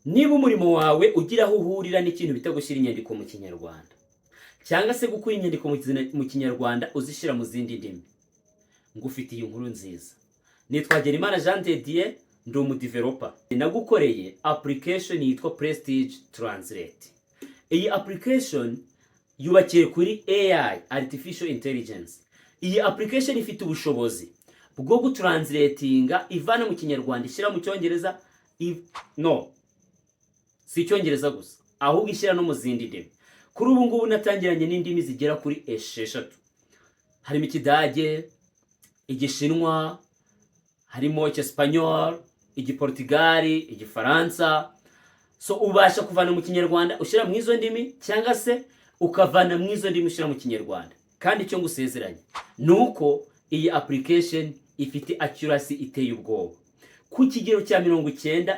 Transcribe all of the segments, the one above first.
Niba umurimo wawe ugira aho uhurira n'ikintu bita gushyira inyandiko mu Kinyarwanda, cyangwa se gukura inyandiko mu Kinyarwanda uzishyira mu zindi ndimi, ngufitiye inkuru nziza. Nitwa Hagenimana Jean de Dieu, ndi umudeveloper. Nagukoreye application yitwa Prestige Translate. Iyi application yubakiye kuri AI, artificial intelligence. Iyi application ifite ubushobozi bwo gutranslatinga ivana mu Kinyarwanda ishyira mu Cyongereza, no si Icyongereza gusa, ahubwo ishyira no mu zindi ndimi. Kuri ubu ngubu natangiranye n'indimi zigera kuri 6, harimo Ikidage, Igishinwa, harimo Icyesipanyol, Igiportugali, Igifaransa. So ubasha kuvana mu Kinyarwanda ushyira mu izo ndimi, cyangwa se ukavana mu izo ndimi ushyira mu Kinyarwanda. Kandi icyo ngusezeranye ni uko iyi application ifite accuracy iteye ubwoba ku kigero cya 90,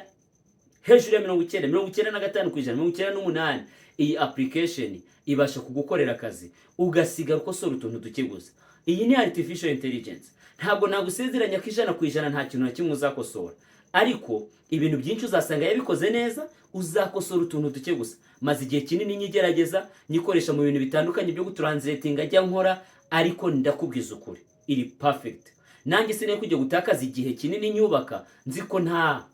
hejuru ya 90, 95%, 98. Iyi application ibasha kugukorera akazi, ugasigara ukosora utuntu duke gusa. Iyi ni artificial intelligence. Ntabwo nagusezeranya ko 100% nta kintu na kimwe uzakosora, ariko ibintu byinshi uzasanga yabikoze neza, uzakosora utuntu duke gusa. Maze igihe kinini nyigerageza, nyikoresha mu bintu bitandukanye byo gutranslatinga ajya nkora, ariko ndakubwiza ukuri, iri perfect. Nanjye sinari kujya gutakaza igihe kinini nyubaka nzi ko nta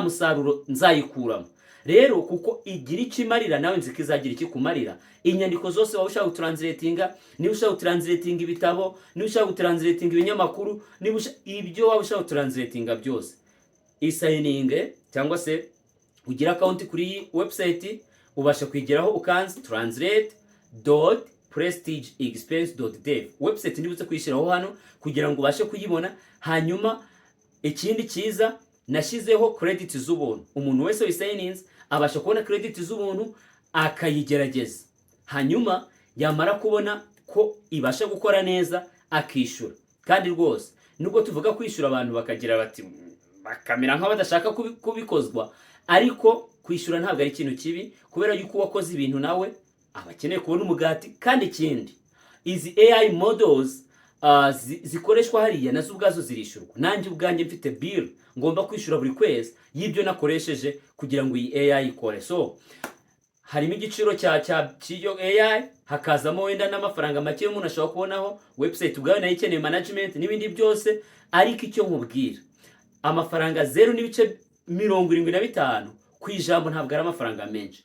musaruro nzayikuramo. Rero kuko igira icyo imarira, nawe nzi ko izagira icyo ikumarira. Inyandiko zose waba ushaka gutranslatinga, niba ushaka gutranslatinga ibitabo, niba ushaka gutranslatinga ibinyamakuru, niba ibyo waba ushaka gutranslatinga byose, isigninge cyangwa se ugire account kuri iyi website. Ubasha kuyigeraho ukanze translate.prestigeexpense.dev. Website ndibutse kuyishyiraho hano kugira ngo ubashe kuyibona. Hanyuma ikindi cyiza, nashyizeho credit z'ubuntu. Umuntu wese wisigninze abasha kubona credit z'ubuntu, akayigerageza, hanyuma yamara kubona ko ibasha gukora neza akishyura. Kandi rwose nubwo tuvuga kwishyura, abantu bakagira bati, bakamera nk'abadashaka kubikozwa, ariko kwishyura ntabwo ari ikintu kibi, kubera yuko uwakoze ibintu nawe aba akeneye kubona umugati. Kandi ikindi, izi AI models zikoreshwa hariya nazo ubwazo zirishyurwa. Nanjye ubwanjye mfite bill ngomba kwishyura buri kwezi y'ibyo nakoresheje kugira ngo iyi AI ikore. So harimo igiciro cya cy'iyo AI, hakazamo wenda n'amafaranga make umuntu ashobora kubonaho. Website ubwayo nayo ikeneye management n'ibindi byose. Ariko icyo nkubwira, amafaranga 0.75 ku ijambo ntabwo ari amafaranga menshi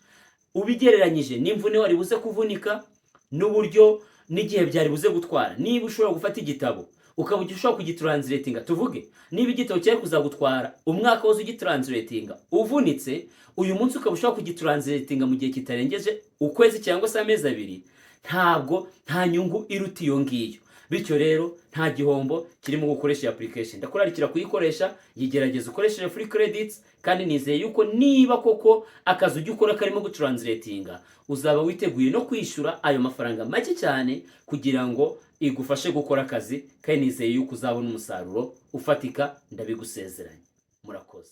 ubigereranyije n'imvune wari buze kuvunika, n'uburyo n'igihe byari buze gutwara. Niba ushobora gufata igitabo ukaba ushobora kugitranslatinga, tuvuge niba igitabo cyari kuzagutwara umwaka wose ugitranslatinga uvunitse, uyu munsi ukaba ushobora kugitranslatinga mu gihe kitarengeje ukwezi cyangwa se amezi 2, ntabwo nta nyungu iruta iyo ngiyo. Bityo rero nta gihombo kirimo gukoresha iyi application. Ndakurarikira kuyikoresha, yigerageza ukoresheje free credits. Kandi nizeye yuko niba koko akazi ujya ukora karimo gutranslatinga, uzaba witeguye no kwishyura ayo mafaranga make cyane kugira ngo igufashe gukora akazi. Kandi nizeye yuko uzabona umusaruro ufatika, ndabigusezeranye. Murakoze.